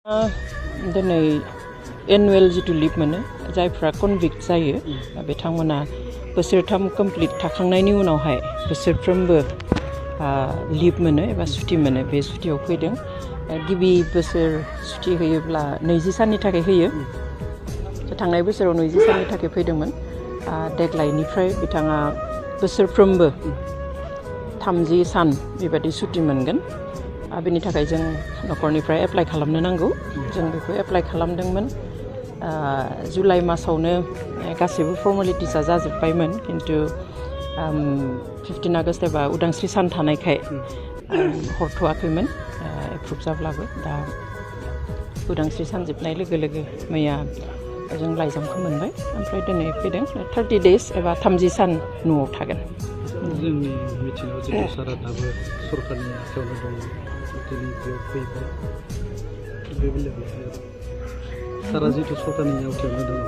दिनै एनुवेल जितु लिभ मोनो जायफ्रा कनभिक्ट जायो बिथांमोना बोसोरथाम कमप्लिट थाखांनायनि उनावहाय बोसोरफ्रोमबो लिभ मोनो एबा सुटि मोनो बे सुटियाव फैदों गिबि बोसोर सुटि होयोब्ला 20 साननि थाखाय होयो थांनाय बोसोराव 20 साननि थाखाय फैदोंमोन देग्लायनिफ्राय बिथाङा बोसोरफ्रोमबो 30 सान बेबायदि सुटि मोनगोन बेनि थाखाय जों न'खरनिफ्राय एप्लाइ खालामनो नांगौ जों बेखौ एप्लाइ खालामदोंमोन जुलाइ मासावनो गासैबो फर्मालिटिसआ जाजोबबायमोन खिन्थु 15 आगस्ट एबा उदांस्रि सान थानायखाय हरथ'वाखैमोन एप्रुभ जाब्लाबो दा उदांस्रि सान जोबनाय लोगो लोगो मैया जों लाइजामखौ मोनबाय ओमफ्राय दिनै फैदों 30 डेज एबा 30 सान न'आव थागोन जोंनि मिथिनायाव जितु सारा दाबो सरकारनि आखायावनो दङ दिनै बेयाव फैबाय बे बेलायाव सारा जितु सरकारनि आवथायावनो दङ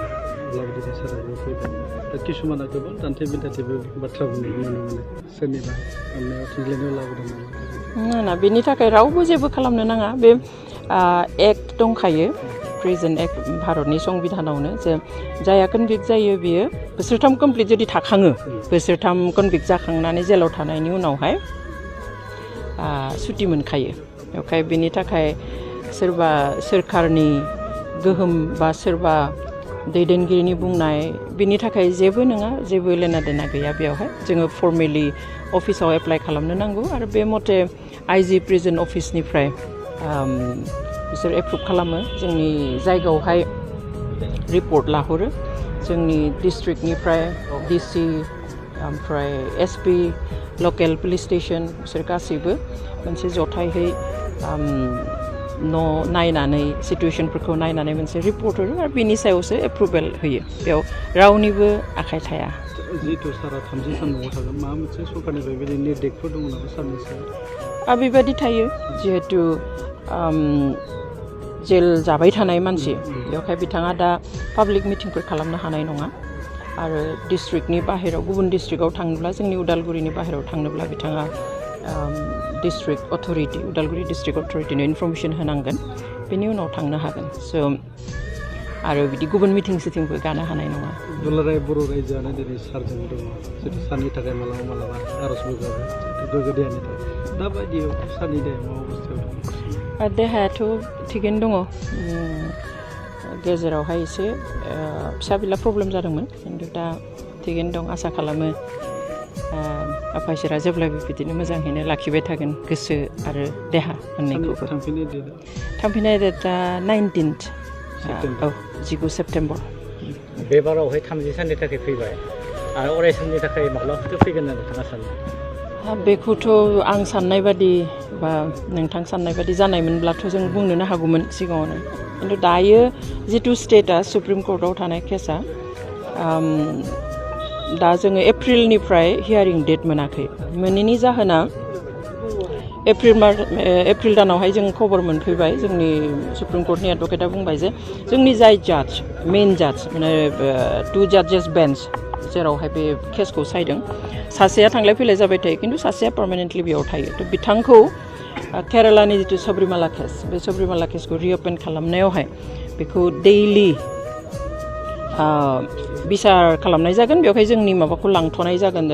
अब्लाबो दिनै सारा बेयाव फैबाय दा किसुमाना गोबां दान्थे बिदान्थेबो बाथ्रा बुंनाय नुनो मोनो सोरनिबा अननायाव थुनज्लायनायाव लाबोदों ना बेनि थाखाय रावबो जेबो खालामनो नाङा बे एक्ट दंखायो प्रेजेन्ट एक्ट भारतनि संबिधानावनो जे जाया कनभिक्ट जायो बियो बोसोरथाम कमप्लिट जुदि थाखाङो बोसोरथाम कनभिक्ट जाखांनानै जेलाव थानायनि उनावहाय सुटि मोनखायो बेवहाय बेनि थाखाय सोरबा सोरखारनि गोहोम बा सोरबा दैदेनगिरिनि बुंनाय बेनि थाखाय जेबो नङा जेबो लेना देना गैया बेवहाय जोङो फर्मेलि अफिसाव एप्लाइ खालामनो नांगौ आरो बे मथे आइजि प्रेजेन्ट अफिसनिफ्राय बिसोर एप्रुभ खालामो जोंनि जायगायावहाय रिपर्ट लाहरो जोंनि डिस्ट्रिक्टनिफ्राय डिसि ओमफ्राय एसपि लकेल पुलिस स्टेशन बिसोर गासैबो मोनसे जथायहै न' नायनानै सिटुवेशनफोरखौ नायनानै मोनसे रिपर्ट हरो आरो बेनि सायावसो एप्रुभेल होयो बेयाव रावनिबो आखाइ थाया जिहेतु सारा 30 सान न'आव थागोन माबा मोनसे सरकारनिफ्राय बेबायदि निर्देशफोर दङ नामा सारनि सायाव बेबायदि थायो जिहेतु जेल जाबाय थानाय मानसि बेवहाय बिथाङा दा पाब्लिक मिटिंफोर खालामनो हानाय नङा आरो डिस्ट्रिक्टनि बाहेराव गुबुन डिस्ट्रिक्टआव थाङोब्ला जोंनि उदालगुरिनि बाहेराव थांनोब्ला बिथाङा डिस्ट्रिक्ट अथरिटि उदालगुरि डिस्ट्रिक्ट अथरिटिनो इनफरमेसन होनांगोन बेनि उनाव थांनो हागोन स' आरो बिदि गुबुन मिटिं सिटिंबो गानो हानाय नङा दुलाराय बर' रायजोआनो दिनै सारजों दङ जितु सारनि थाखाय मालाबा आर'जबो गाबो गोग्गो देहानि थाखाय दाबायदियाव सारनि देहाया मा अबस्थायाव दङ देहायाथ' थिगैनो दङ गेजेरावहाय एसे फिसा बिला प्रब्लेम जादोंमोन खिन्थु दा थिगैनो दं आसा खालामो आफा इसोरा जेब्लायबो बिदिनो मोजाङैनो लाखिबाय थागोन गोसो आरो देहा मोननैखौबो थांफिननाय डेटआ 19th 19 सेप्टेम्बर बे बारावहाय 30 साननि थाखाय फैबाय आरो अराय समनि थाखाय माब्लाबाफोर फैगोन होनना नोंथाङा सानो बेखौथ' आं साननाय बादि बा नोंथां साननाय बादि जानायमोनब्लाथ' जों बुंनोनो हागौमोन सिगाङावनो खिन्थु दायो जितु स्टेटआ सुप्रिम कर्टआव थानाय केसा दा जोङो एप्रिलनिफ्राय हियारिं डेट मोनाखै मोनैनि जाहोना एप्रिल दानावहाय जों खबर मोनफैबाय जोंनि सुप्रिम कर्टनि एडभकेटआ बुंबाय जे जोंनि जाय जाज मेइन जाज माने 2 जाजेस बेन्च जेरावहाय बे केसखौ सायदों सासेया थांलाय फैलाय जाबाय थायो खिन्थु सासेया पार्मानेन्टलि बेयाव थायो थ' बिथांखौ केरालानि जितु सबरिमाला केस बे सबरिमाला केसखौ रिअपेन खालामनायावहाय बेखौ डेइलि बिसार खालामनाय जागोन बेवहाय जोंनि माबाखौ लांथ'नाय जागोन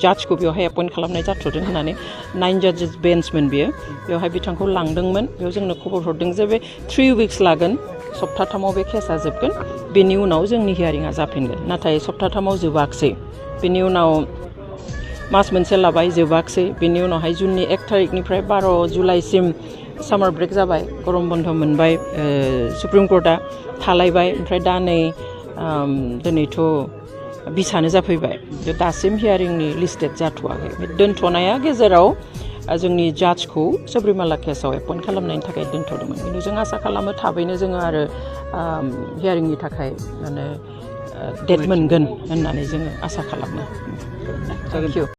जाजखौ बेवहाय एपइन्ट खालामनाय जाथ'दों होननानै 9 जाजेस बेन्चमोन बेवहाय बिथांखौ लांदोंमोन बेयाव जोंनो खबर हरदों जे बे 3 उइक्स लागोन सप्ताथामाव बे केसा जोबगोन बेनि उनाव जोंनि हियारिंआ जाफिनगोन नाथाय सप्ताथामाव जोबाखसै बेनि उनाव मास मोनसे लाबाय जोबाखसै बेनि उनावहाय जुननि 1 थारिखनिफ्राय 12 जुलाइसिम सामार ब्रेक जाबाय गरम बन्द मोनबाय सुप्रिम कर्टआ थालायबाय ओमफ्राय दा नै दिनैथ' बिसानो जाफैबाय दासिम हियारिंनि लिस्टेड जाथ'वाखै दोनथ'नाया गेजेराव जोंनि जाजखौ सबरिमाला केसाव एपइन्ट खालामनायनि थाखाय दोनथ'दोंमोन खिन्थु जों आसा खालामो थाबैनो जोङो आरो हियारिंनि थाखाय माने डेट मोनगोन होननानै जोङो आसा खालामो थेंक इउ